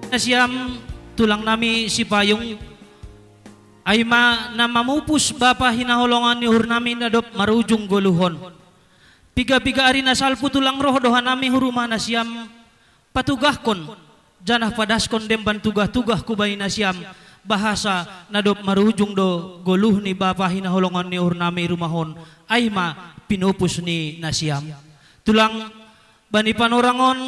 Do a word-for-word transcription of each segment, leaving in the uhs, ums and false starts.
Nasiam, tulang nami sipayung, ai ma na mamupus bapa hinaholongan ni uhur nami na dob marujung goluhon. Piga-piga ari na salpu tulang roh do hanami hu rumah nasiam, patugahkon, janah padaskon demban tugah-tugah hubani nasiam, bahasa na dob marujung do goluh ni bapa hinaholongan ni uhur nami rumah on, ai ma pinupus ni nasiam. Tulang, bani panorang on,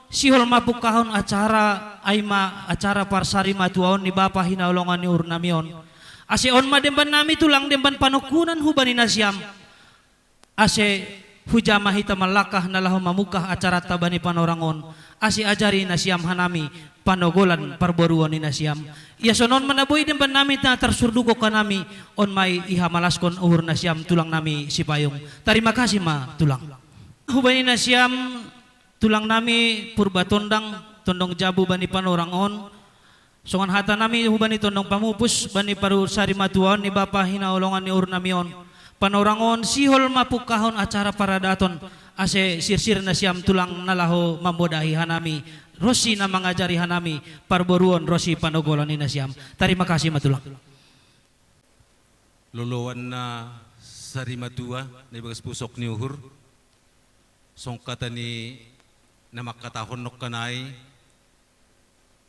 sihol ma pungkahon acara, ai ma acara parsarimatuaon ni bapa hinaholongan ni uhur nami on. Ase on ma demban nami tulang demban panungkunan hubani nasiam. Ase huja ma hita manlangkah na laho mamungkah acaranta bani panorang on, ase ajari nasiam hanami panogolan parboruon ni nasiam. Ia sonon ma na boi demban nami na tarsurdukon hanami, on ma i ihamalaskon uhur nasiam tulang nami sipayung. Tarima kasih ma tulang. Hubani nasiam tulang nami Purba Tondang, tondong jabu bani panorang on, songon hata nami hubani tondong pamupus bani parsarimatuaon ni bapa hinaholongan ni uhur nami on. Panorang on sihol ma pungkahon acara paradaton, ase sirsir nasiam tulang na laho mambodahi hanami, ronsi na mangajari hanami parboruon ronsi panogolan ni nasiam. Tarima kasih ma tulang. Loloan na sarimatua na ibagas pusok ni uhur, songon hata ni na mangkatahon nongkan ai,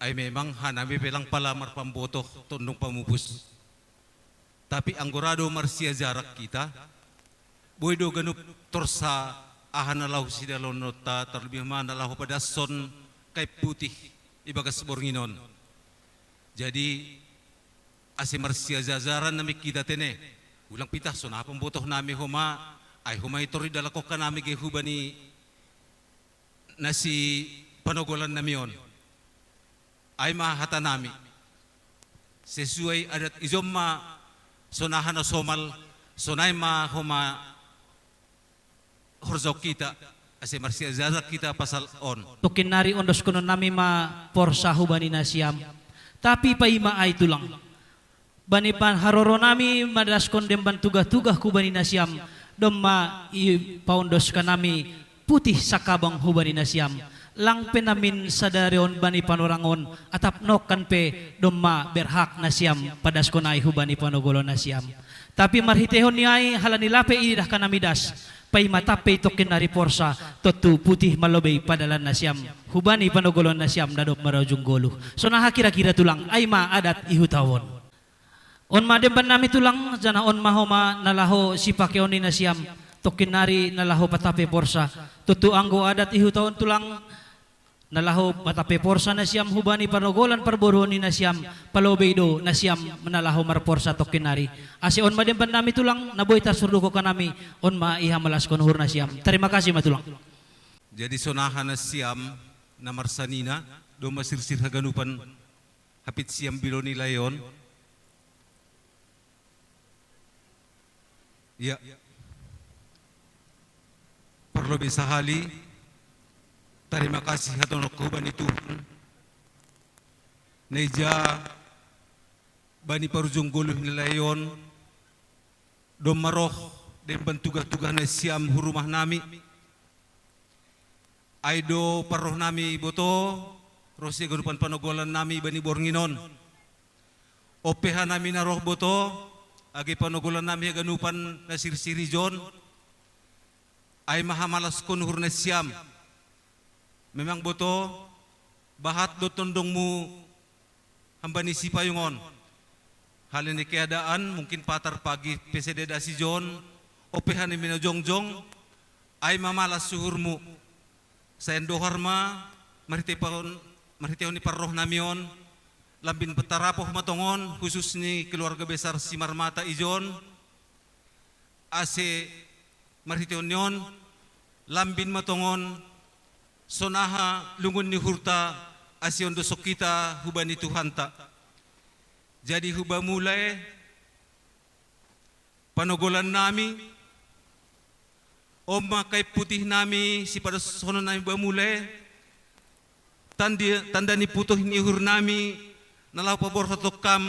ai memang hanami pe lang pala marpambotoh tondong pamupus. Tapi anggo ra do marsiajaran hita, boi do ganup torsa aha na laho sidalaononta, tarlebih ma na laho padashon kain putih ibagas borngin on. Jadi ase marsiajaran nami hita tene, ulang pitah sonaha pambotoh nami homa, ai homa i tor idalankon hanami ge hubani na sipanogolan nami on. Ai ma hata nami, sesuai adat ijon ma, sonaha na somal, sonai ma homa horjahon hita, ase marsiajaran hita pasal on. Tongkin nari ondoskonon nami ma porsa hubani nasiam. Tapi paima ai tulang, bani panharoro nami madaskon demban tugah-tugah hubani nasiam, domma ipaondos hanami putih sangkabang hubani nasiam. Lang pe namin sadari on bani panorang on, atap nongkan pe domma berhak nasiam padaskon ai hubani panogolan nasiam. Tapi marhiteihon ni ai, halani lape idah hanami das, paima tap pe i tongkin nari porsa, tontu putih ma lobei padalan nasiam hubani panogolan nasiam na dob marujung goluh. Sonaha kira-kira tulang, ai ma adat i huta on. On ma demban nami tulang, janah on ma homa na laho sipakeon ni nasiam, tongkin nari na laho patape porsa. Tontu anggo adat i huta on tulang, na laho patape porsa nasiam hubani panogolan parboruon ni nasiam, palobei do nasiam na laho marporsa tongkin nari. Ase on ma demban nami tulang, na boi tarsurdukon hanami, on ma ihamalaskon uhur nasiam. Tarima kasih ma tulang. Jadi sonaha nasiam na marsanina, domma sirsir haganupan hapit siam bilo ni lae on. Ya. Parlobei sahali, tarima kasih hata nongku bani Tuhan, na ija bani parujung goluh ni lae on, domma roh demban tugah-tugah nasiam hu rumah nami. Ai do parroh nami boto, ronsi haganupan panogolan nami bani borngin on. On pe hanami na roh boto, age panogolan nami haganupan na sirsir ijon, ai ma hamalaskon uhur nasiam. Memang boto, bahat do tondongmu hamba ni sipayung on. Halani keadaan mungkin patar pagi pe sededa sijon, on pe hanami na jongjong, ai ma malas uhurmu. Sai andohar ma, marhitei pahon, marhiteihon ni parroh nami on, lambin tarapoh ma tongon, khusus ni keluarga besar Simarmata ijon, ase marhiteihon ni on, lambin ma tongon, sonaha lungun ni uhurta, ase ondoskon hita hubani Tuhanta. Jadi hu bamu lae, panogolan nami, on ma kain putih nami, sipadashonon nami bamu lae, tandi-, tanda ni putih ni uhur nami, na laho paborhathon kam,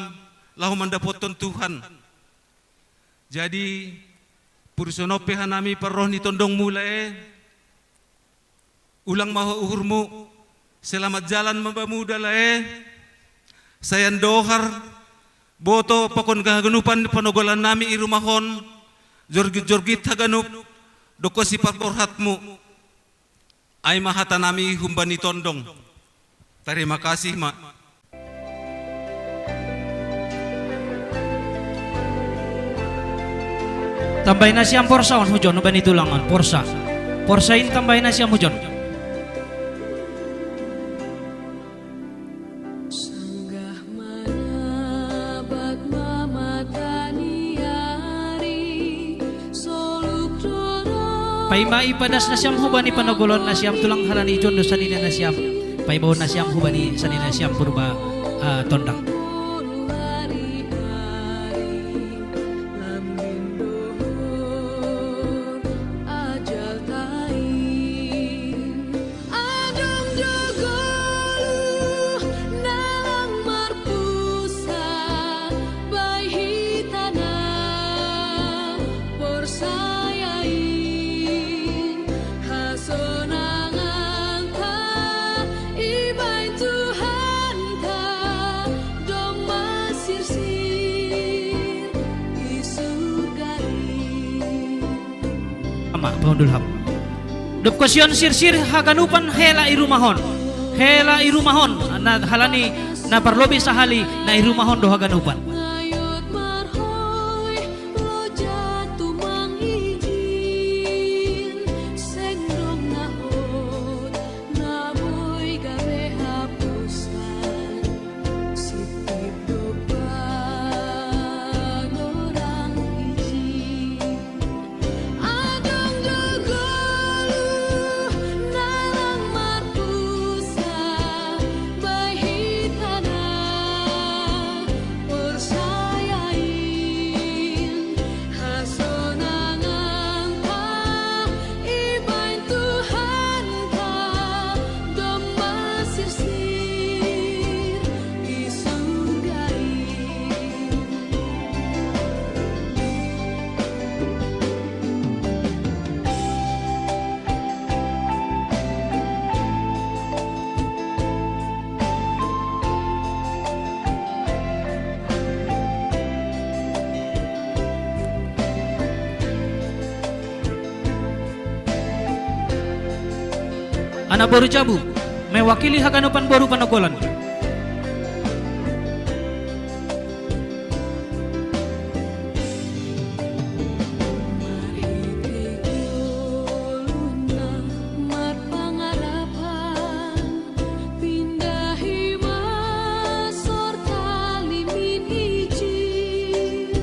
laho mandapothon Tuhan. Jadi, puruson on pe hanami parroh ni tondongmu lae, ulang ma ho uhurmu, Selamat jalan ma bamu dalae, sayan dohar, boto pakon haganupan panogolan nami i rumah on, jorgit-jorgit haganup, dokkon siparborhatmu. Ai ma hata nami humbani tondong. Tarima kasih ma. Tambai nasiam porsa on hujon, bani tulang on porsa. Porsa in tambai nasiam hujon. Sanggah manabak ma mata ni ari, soluk dohot. Paima ipadas nasiam hubani panogolan nasiam tulang, halani ijon do sanina nasiam. Paibaon nasiam hubani sanina nasiam Purba, ah, Tondang. Lambin dohot ajal tain. Adong do goluh na lang marpusat, bahen hita na porsaya i, hasonanganta ibahen Tuhanta domma sirsir i surga i. Ama, pahundul ham. Dob kosion sirsir haganupan hela i rumah on. Hela i rumah on, na halani na parlobei sahali na i rumah on do haganupan. Ngayot marhoi loja tumang ijin, seng dong na hot na boi gabe haposan. Sitip dompak orang ijin. Adong do goluh na lang marpusat, bahen hita na porsaya i, hasonanganta ibahen Tuhanta domma sirsir i surga i. Anak boru jabu, mewakili haganupan boru panogolan. Marhite goluhna marpangarapan, pindahi ma sorta limin ijin.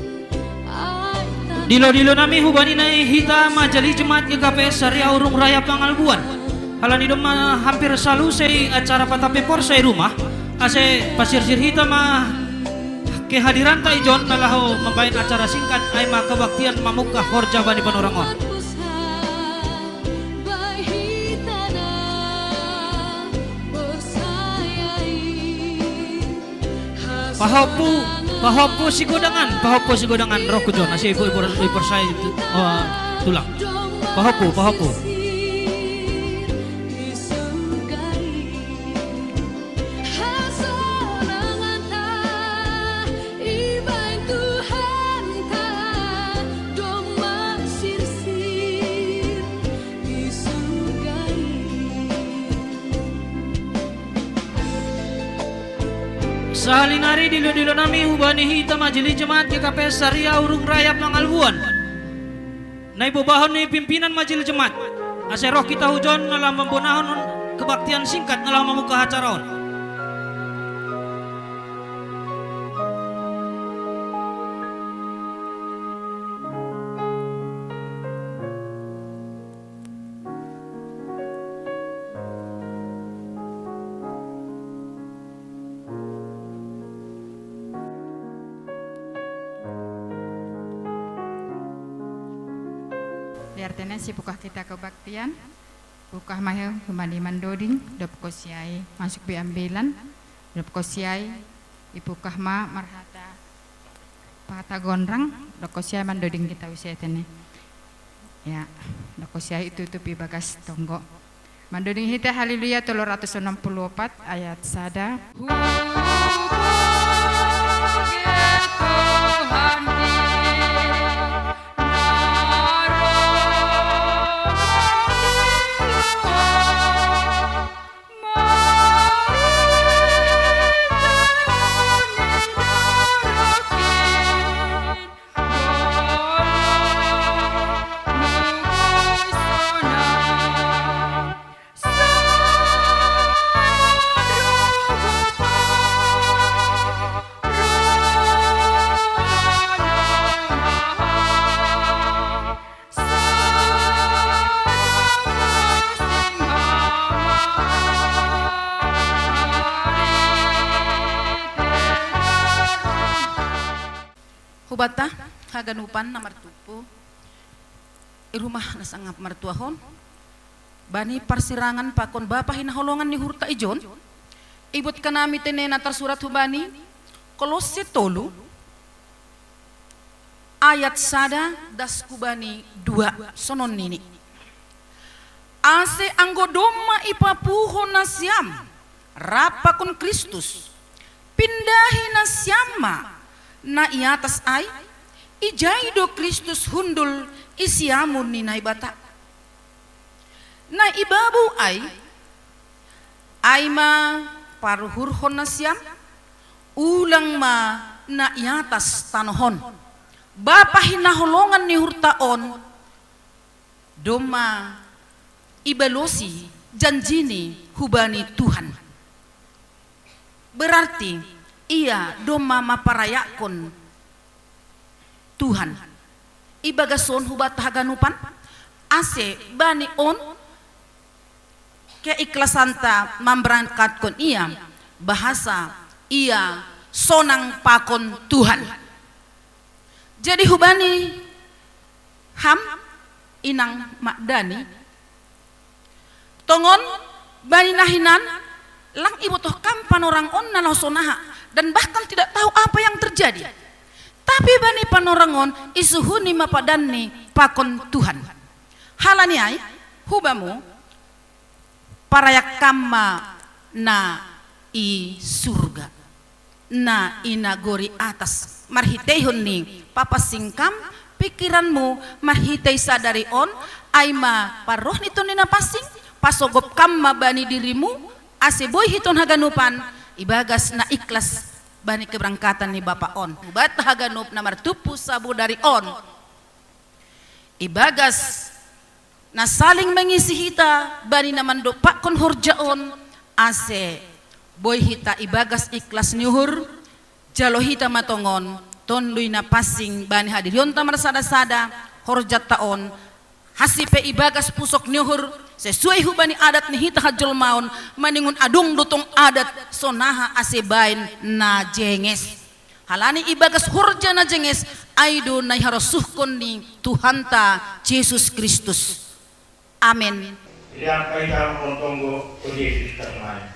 Dilo-dilo nami, hubani na i hita majlis jemaat G K P S Sariah Urung Raya Pangalbuan. Halani domma hampir saluse i acara patape porsa i rumah, ase pasirsir hita ma kehadiranta ijon na laho mambahen acara singkat, ai ma kebaktian mamungkah horja bani panorang on. Pahompu, pahompu sigodangan, pahompu sigodangan, roh hujon, ase ipo, ipo, iporsaya tu, oh, tulang. Pahompu, pahompu. Sahali nari dilo-dilo nami hubani hita majlis jemaat G K P S Sariah Urung Raya Pangalbuan, na ibobahon ni pimpinan majlis jemaat, ase roh hita hujon na laho mambonahon kebaktian singkat na laho mamungkah acara on. Di artene sipungkah hita kebaktian, pungkah ma hubani mandoding, dob kosiai masuk be ambilan, dob kosiai ipungkah ma marhata pangatagon rang, dob kosiai mandoding hita use tene. Ya, dob kosiai itutup ibagas tonggo. Mandoding hita Haleluya tolu ratus enam puluh opat ayat sada. Hubata haganupan na martupu i rumah na sangap martuahon, bani parsirangan pakon bapa hinaholongan ni uhurta ijon, ibuat hanami tene na tarsurat hubani Kolosse tolu ayat sada das hubani dua, sonon nini. Ase anggo domma ipapuho nasiam rap pakon Kristus, pindahi nasiam ma na i atas ai, ijai do Kristus hundul i siamun ni Naibata. Na i babou ai, ai ma paruhurhon nasiam, ulang ma na i atas tanoh on. Bapa hinaholongan ni uhurta on, domma ibalosi janjini hubani Tuhan. Berarti ia domma maparayakkon Tuhan. Ibagas on hubata haganupan, ase bani on keiklasanta mamberangkatkon ia, bahasa ia sonang pakon Tuhan. Jadi hubani ham inang madani, tongon bani na hinan lang ibotoh kam panorang on na laho sonaha, dan bahkan tidak tahu apa yang terjadi. Tapi bani panorang on isuhuni ma padanni pakon Tuhan. Halani ai, hubamu, parayak kam ma na i surga, na i nagori atas, marhiteihon ni papansing kam pikiranmu marhitei sadari on, ai ma parroh ni Tonduy Napansing, pasogop kam ma bani dirimu, ase boi hiton haganupan ibagas na ikhlas bani keberangkatan ni bapa on. Hubata haganup na martumpu sabodari on, ibagas na saling mengisi hita bani na mandompakkon horja on, ase boi hita ibagas ikhlas ni uhur, jalo hita ma tongon Tonduy Napansing bani hadirionta marsada-sada horjanta on, hansi pe ibagas pusok ni uhur, sesuai hubani adat ni hita hajolmaon, maningon adong do tong adat sonaha ase baen na jenges. Halani ibagas horja na jenges, ai do na iharosuhkon ni Tuhanta Jesus Kristus. Amen. Iangkai dalam kontonggo, o Jesus kasomani.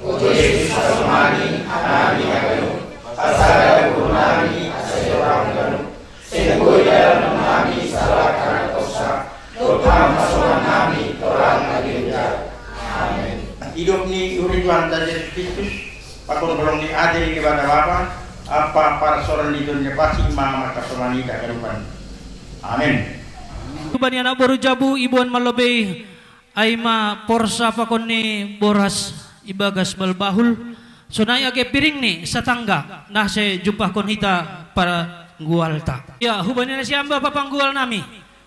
O Jesus kasomani, hanami haganup, pasada uhurnami asa itorang ganup, seng boi dalan nami salah karna dosa, dohot hasomanami torang na ginjang. Amen. Idop ni uhur ni Tuhanta Jesus Kristus, pakon holong ni ate ni Debata Bapa, ampa parsaoran ni Tonduy Napansing ma mangkasomani hita haganupan. Amen. Hubani anak boru jabu iboan mallobei, ai ma porsa pakon ni boras ibagas balbahul, sonai age piring ni satangga, na ase jumpahkon hita panggualta. Ia, hubani nasiam bapa panggualnami,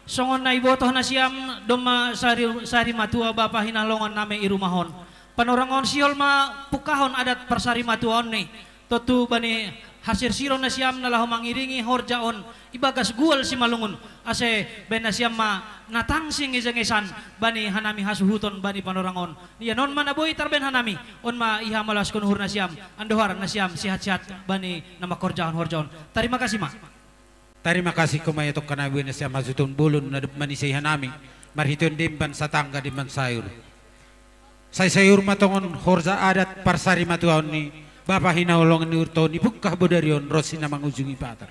songon na ibotoh nasiam domma sari, sari matua bapa hinaholongannami i rumah on. Panorang on sihol ma pungkahon adat parsari matuaonni. Tontu bani hasirsiron nasiam na laho mangiringi horja on ibagas gual Simalungun, ase baen nasiam ma na tangsing i jengesan bani hanami hasuhuton bani panorang on. Ia on ma na boi tarbaen hanami, on ma ihamalaskon uhur nasiam, andohar nasiam sihat-sihat bani na mangkorjahon horja on. Tarima kasih ma. Tarima kasih ho ma ia tongka na boi nasiam hasuhuton bolon na dob manise hanami, marhiteihon demban satangga demban sayur. Sai sayur ma tongon horja adat parsari matuaon ni bapa hinaholongan ni uhurta on i pungkah bodari on ronsi na mangujungi patar.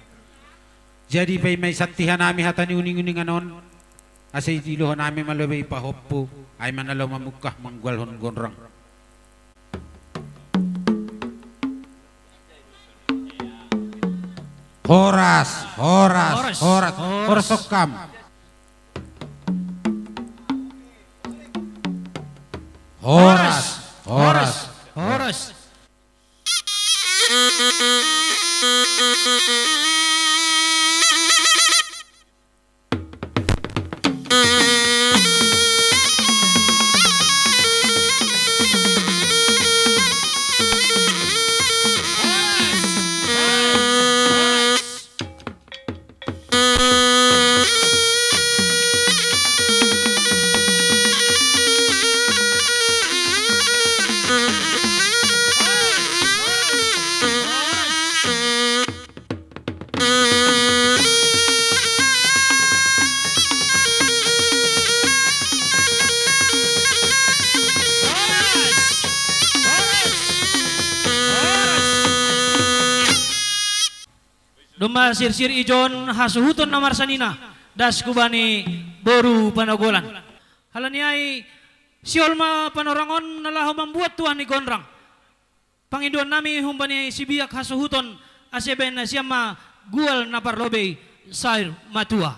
Jadi paima isanti hanami hata ni uning-uningan on, Ase itilohon nami ma lobei pahompu, ai ma na laho mamungkah manggualhon gondrong. Horas, horas, horas, horas, horas. Horas, horas, horas, horas. Domma sirsir ijon hasuhuton na marsanina, das hubani boru panogolan. Halani ai, sihol ma panorang on na laho mambuat tuah ni gondrang. Pangindoan nami humbani sibiak hasuhuton, ase baen nasiam ma gual na parlobei, saur matua.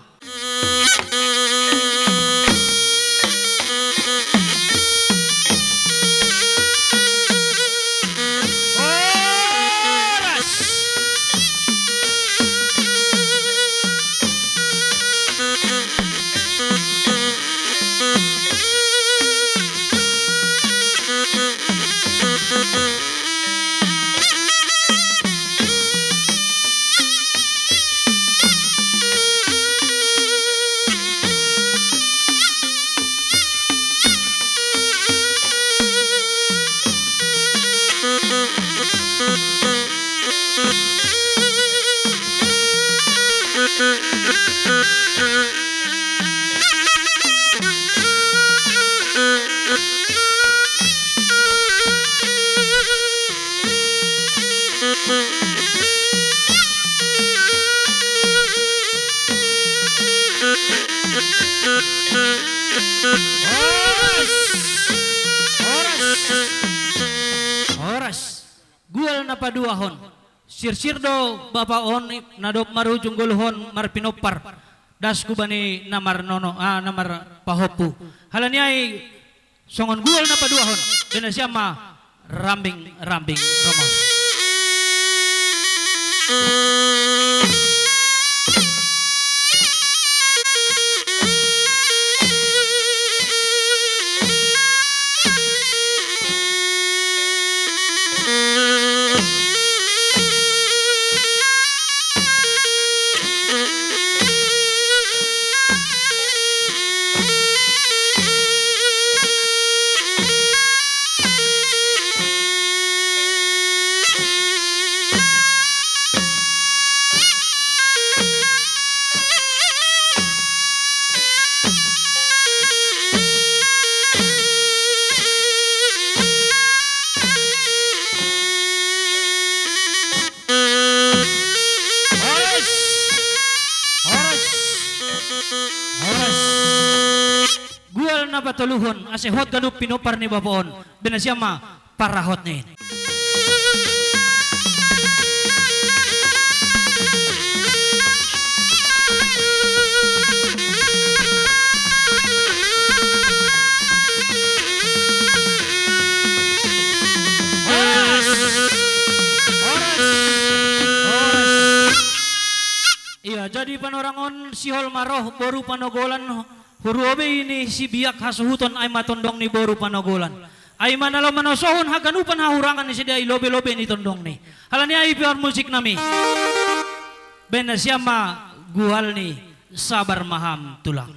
Horas. Horas. Horas. Horas. Gual na paduahon. Sirsir do bapa on na dob marujung goluhon marpinompar. Das hubani na marnono, ah, na marpahompu. Halani ai, songon gual na paduahon, baen nasiam ma rambing-rambing romos. Horas. Horas. Horas. Gual na patoluhon, ase hot ganup pinompar ni bapa on, baen nasiam ma parahot ni. Horas. Horas. Horas. Ia, jadi panorang on sihol ma roh boru panogolan, huruobei ni sibiak hasuhuton, ai ma tondong ni boru panogolan. Ai ma na laho manosohon haganupan hahurangan ni sidea i lobei-lobei ni tondongni. Halani ai, piar musik nami, baen nasiam ma gual ni Sabar Ma Ham Tulang.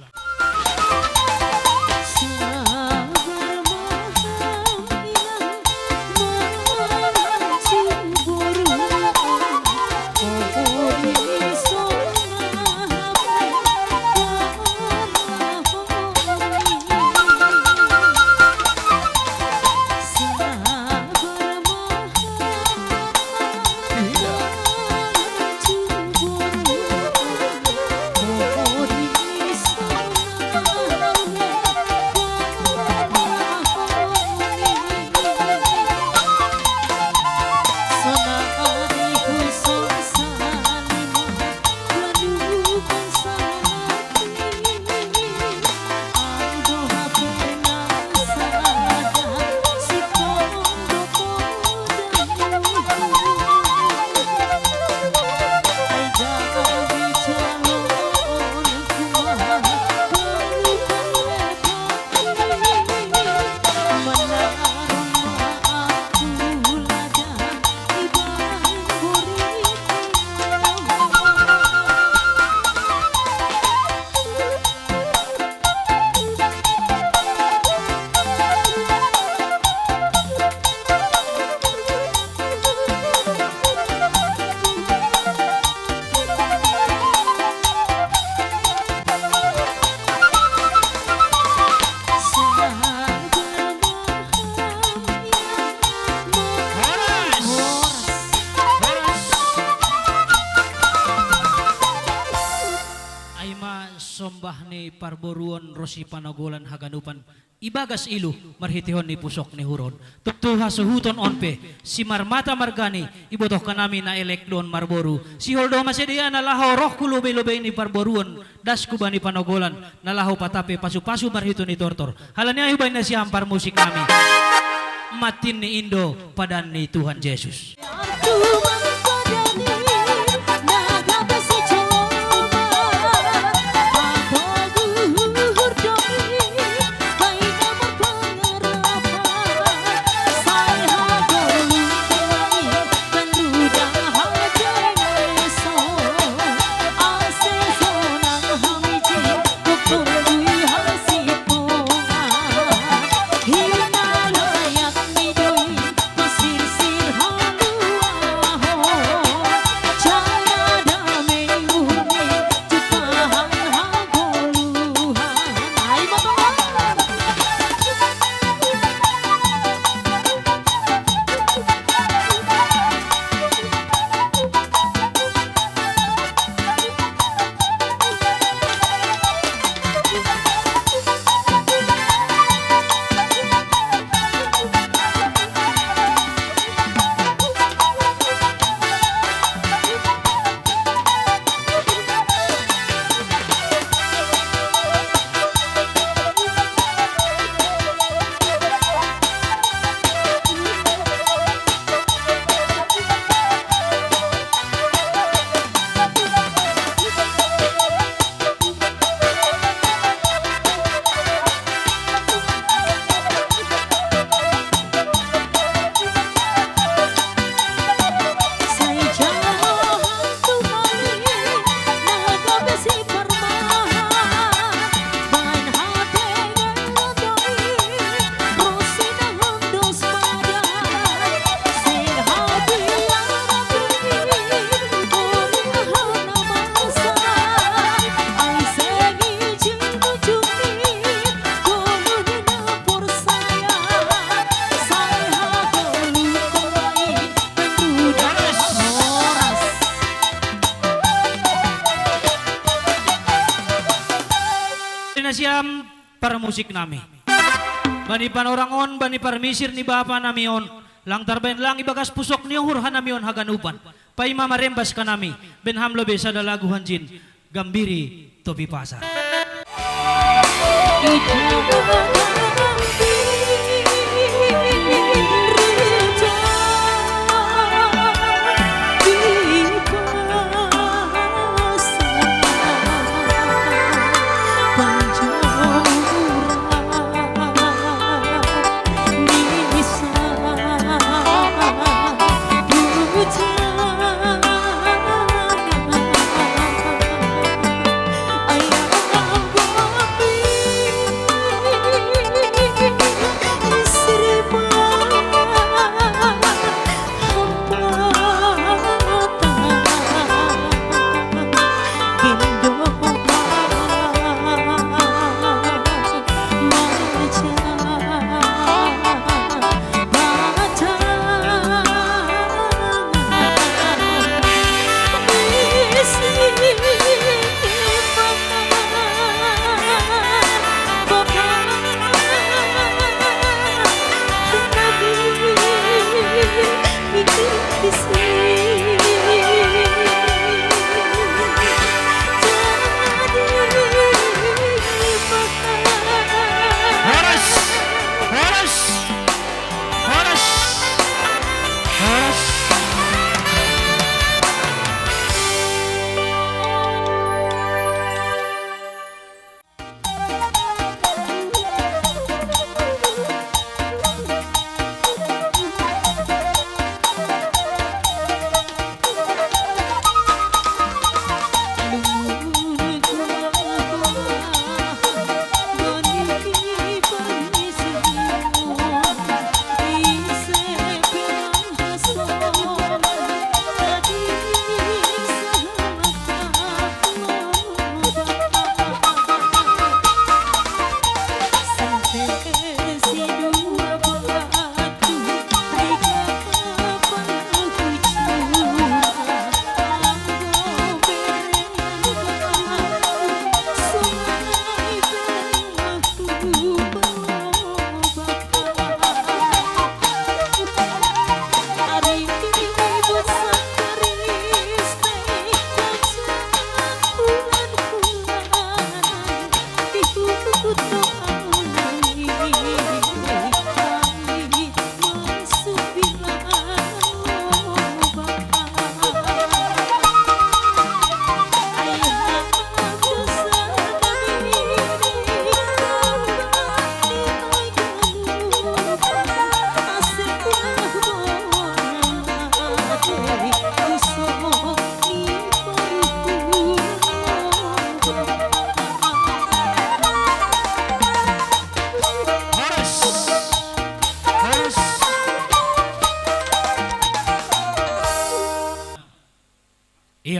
ni parboruon ro si Panogolan haganupan ibagas ilu marhitehon ni pusok ni huron. Tutu hasuhuton on pe, si Marmata margani, ibotoh hanami na elek do on marboru. Sihol do ma sidea na laho roh hu lobei-lobei ni parboruon, das hu bani Panogolan, na laho patape pasu-pasu marhite ni tortor. Halani ai hubaen nasiam parmusik nami. Matin ni Indo, padan ni Tuhan Jesus. Nasiam parmusik nami. Bani panorang on, bani parmisir ni bapa nami on, lang tarbaen lang ibagas pusok ni uhur hanami on haganupan. Paima marembas hanami, baen ham lobei sada lagu hanjin, Gambiri Topi Pasar.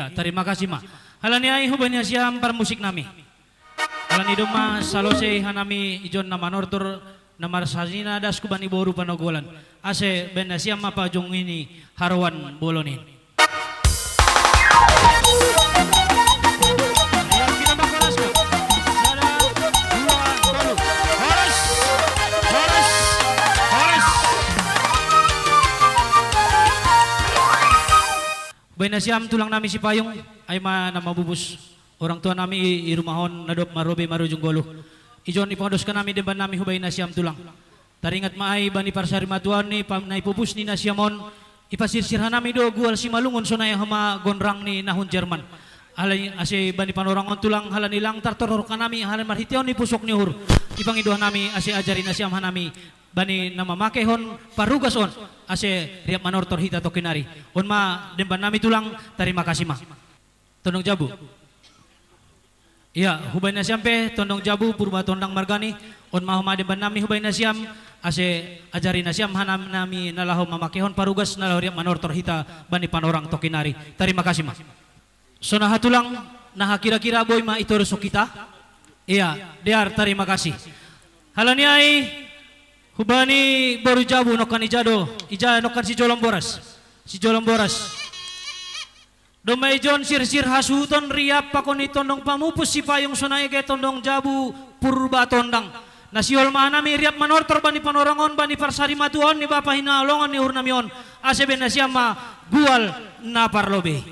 Tarima kasih ma. Halani ai hubai nasiam parmusik nami. Halani domma salosei hanami ijon na manortor na marsajina das hubani boru panogolan. Ase baen nasiam ma pajongini haroan bolon in. Baen nasiam tulang nami Sipayung, ai ma na mabubus orang tua nami i rumah on na dob marlobei marujung goluh. Ijon ipangadoskon nami demban nami hubai nasiam tulang. Taringot ma ai bani parsarimatua ni pa-, na ipupus ni nasiam on, ipasirsir hanami do gual Simalungun sonai homa gonrang ni na hun Jerman. Alai ase bani panorang on tulang halani lang tartorhor hanami halani marhiteion ni pusok ni uhur. Ipangido hanami ase ajari nasiam hanami bani na mamakehon parugas on ase riap manortor hita tongkin ari. On ma demban nami tulang, tarima kasih ma. Tondong jabu. Ia, hubai nasiam pe, tondong jabu, Purba Tondang margani, on ma homa demban nami hubai nasiam, ase ajari nasiam hanami na laho mamakehon parugas na laho riap manortor hita bani panorang tongkin ari. Tarima kasih ma. Sonaha tulang, na hakira-kira boi ma itorus hita? Ia, dear, tarima kasih. Halani ai, hubani boru jabu nongkan ija do, ija nongkan sijolom boras. Sijolom boras. Domma ijon sirsir hasuhuton riap pakon ni tondong pamupus Sipayung sonai age tondong jabu Purba Tondang. Na sihol ma hanami riap manortor bani panorang on bani parsarimatua on ni bapa hinaholongan ni uhur nami on. Ase baen nasiam ma gual na parlobei.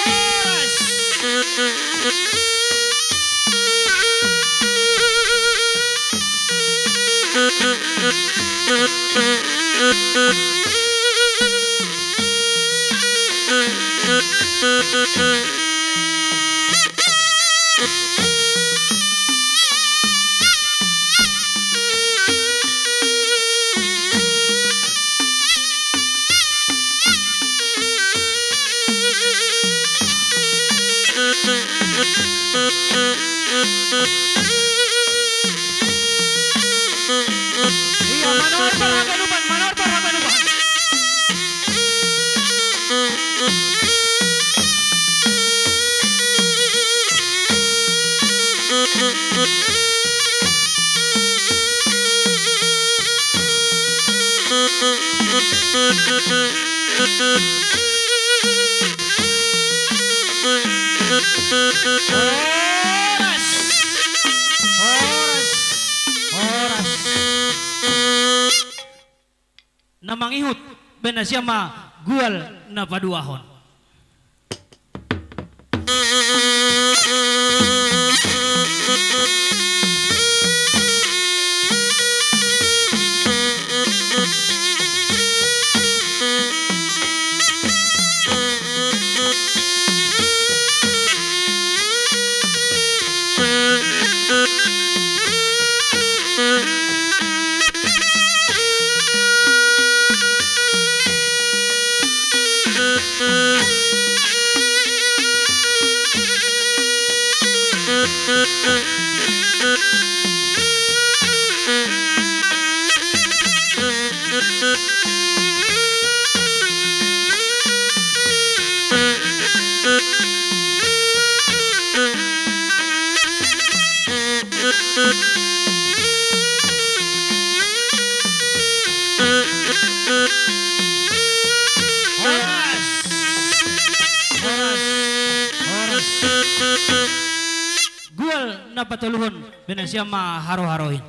Horas. Ia, manortor haganupan, manortor haganupan. Horas. Horas. Horas. Na mangihut, baen nasiam ma gual na paduahon. Horas. Horas. Horas. Gual na patoluhon, baen nasiam ma haroharoin.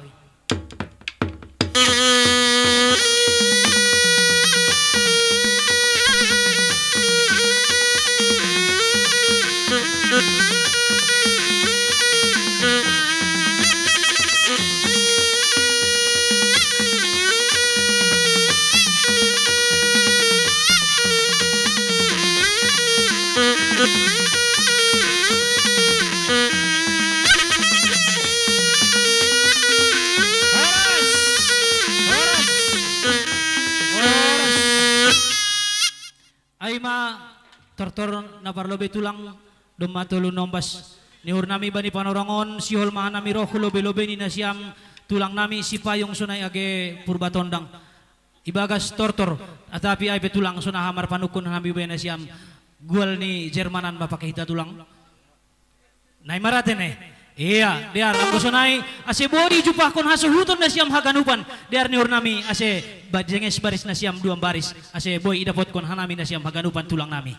Horas. Horas. Horas. Ai ma tortor na parlobei tulang, domma tolu na ombas ni uhur nami bani panorang on, sihol ma hanami roh hu lobei-lobei ni nasiam tulang nami Sipayung sonai age Purba Tondang. ibagas tortor, atapi ai pe tulang, songon aha marpanungkun hami be nasiam, gual ni Jermanan ma pake hita tulang. Nai marate ne. Ia, dear, anggo sonai, ase boi jumpahkon hasuhuton nasiam haganupan, dear ni uhur nami, ase bajenges baris nasiam duam baris, ase boi idapotkon hanami nasiam haganupan tulang nami.